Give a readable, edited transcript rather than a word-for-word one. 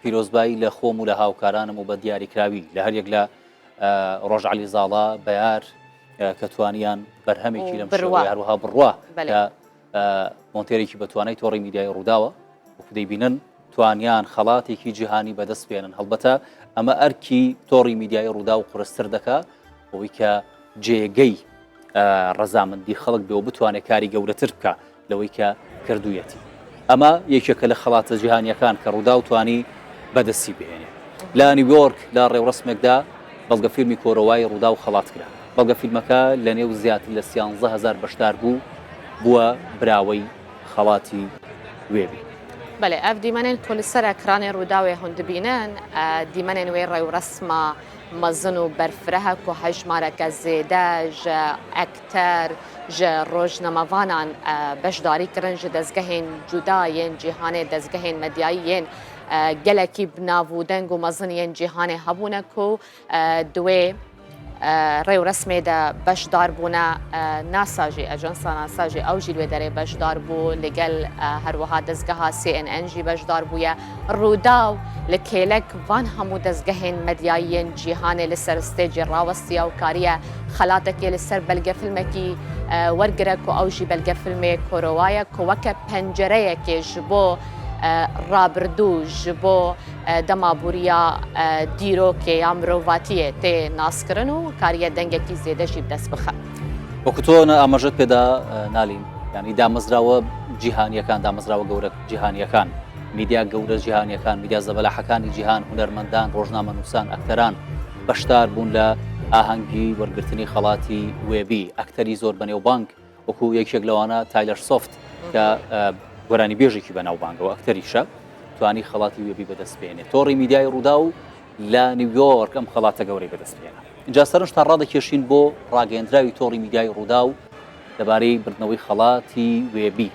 پیرۆزبایی لە خۆم و لە هاوکارانم و بە دیاریکراوی لە هەریەک لە ڕۆژ عەلی زاڵا بەیار کە توانیان بەرهەمێکی لەم شێوەیە هەروەها بڕوا کە مۆنتێرێکی بەتوانای تۆڕی میدیای ڕووداوە وەکو دەیبینن توانیان خەڵاتێکی جیهانی بەدەست بێنن هەڵبەتە ئەمە ئەرکی تۆڕی میدیای ڕووداو قورستر دەکا بەوەی کە جێگەی ڕەزامەندی خەڵک بێ و بتوانێت کاری گەورەتر بکە لەوەی کە کردوویەتی. ئەمە یەکێکە لە خەڵاتە جیهانییەکان کە ڕووداو توانی بەدەستی بهێنێ. لە نیویۆرک لە ڕێوڕەسمێکدا بەڵگەفیلمی کۆرۆوای ڕووداو خەڵات کرا. بەڵگەفیلمەکە لەنێو زیاتر لە 13,000 بەشداربوو بووە براوەی خەڵاتی وێبی. بەلێ ئەڤ دیمەنێن کو li ser ekranê Rûdawê hûn dibînin dîmenên wê rêwresma mezin û berfireh e ku hejmareke zêde ji ekter, ji rojnamevanan beşdarî kirin, ji dezgehên cuda yên cîhanê, dezgehên medyayî yên gelekî bi nav û deng û mezin yên cîhanê hebûne ku di wê rêwresmê de beşdar bûne. NASA jî, ajansa NASA jî ew jî li wê derê beşdar bû, li gel her wiha dezgeha CNN jî beşdar bûye. Rûdaw li kêlek van hemû dezgehên medyayî yên cîhanê li ser stêcê rawestiya û kariye xelatekê li ser belgefilmekî wergire ku ew jî belgefilmê Korowa ye ku weke pencereyekê ji bo rabirdû, ji bo dema bûriya dîrokê ya mirovatiyê tê naskirin û kariye dengekî zêde jî bi dest bixe. وەکو تۆ ئاماژەت پێدا نالین یانی دامەزراوە جیهانیەکان دامەزراوە گەورە جیهانیەکان میدیا گەورە جیهانیەکان میدیا زەبەلاحەکانی جیهان هونەرمەندان ڕۆژنامەنووسان ئەکتەران بەشدار بوون لە ئاهەنگی وەرگرتنی خەڵاتی وێبی ئەکتەری زۆر بەنێوبانگ وەکو یەکێک لەوانە تایلەر سۆفت کە گۆرانی بێژێکی بەناوبانگەوە ئەکتەریشە توانی خەڵاتی وێبی بەدەست بێنێت تۆڕی میدیای ڕوودا و لە نیویۆرک ئەم خەڵاتە گەورەی بەدەست هێنا. ئینجا سەرنجتان ڕادەکێشین بۆ ڕاگەیەندراوی تۆڕی میدیای ڕووداو لەبارەی بردنەوەی خەڵاتی وێبی.